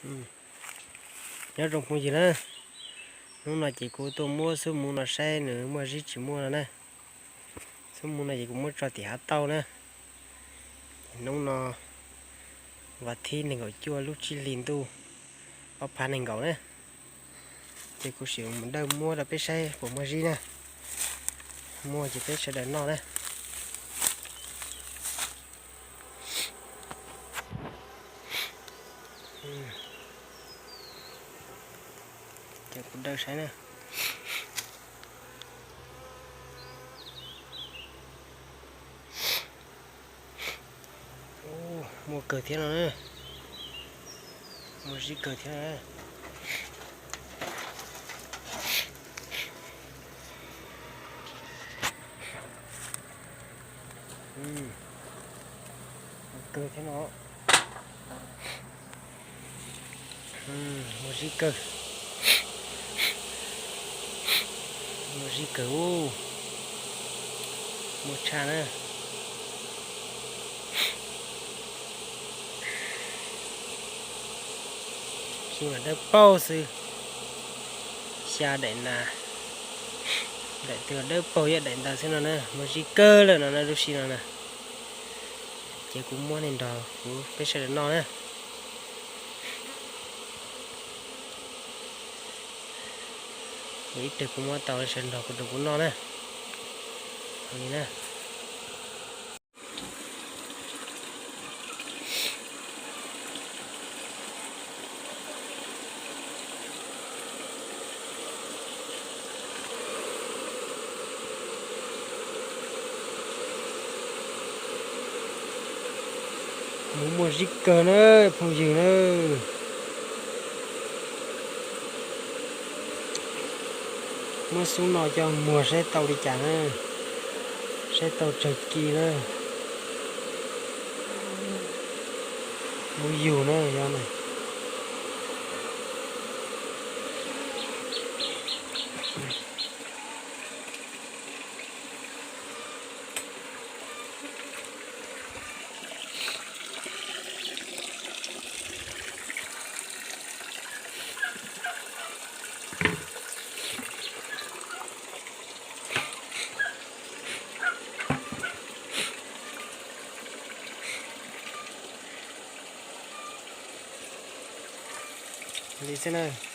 Nyob zoo phooj ywg na, hnub no ces kuv tuaj muab xub muv no saib nws muaj zib tsis muaj no na. Xub muv no ces kuv muab tso tim hav tauj na. Hnub no vas thib nees nkaum cuaj lub tsib hlis ntuj ob phav nees nkaum na. Ces kuv sim mus dawj muab rau peb saib puas muaj zib na. Muaj ces peb sawv daws noj na. Ces kuv dawj saib na. Muaj kawg thiab no na. Muaj zib kawg thiab na. Muaj kawg thiab no. Muaj zib kawg. Muaj zib kawg ub. Muaj tshaj na. Tsis mas dawb paug xwb. Xya daim nas, daim twg dawb paug ib daim ntawd xwb no na, muaj zib kawg lawm no na lub sij no na. Ces kuv muab nej nrog kuv peb sawv daws noj na. Ib pliag kuv muab tau sawv nrog kuv rau kuv noj na. Li na. Muaj zib kawg na, phooj ywg na. Muab xub no coj muag saib tau li cas na, saib tau tsawg ci na. Muab yug na yog na. Li xwb na.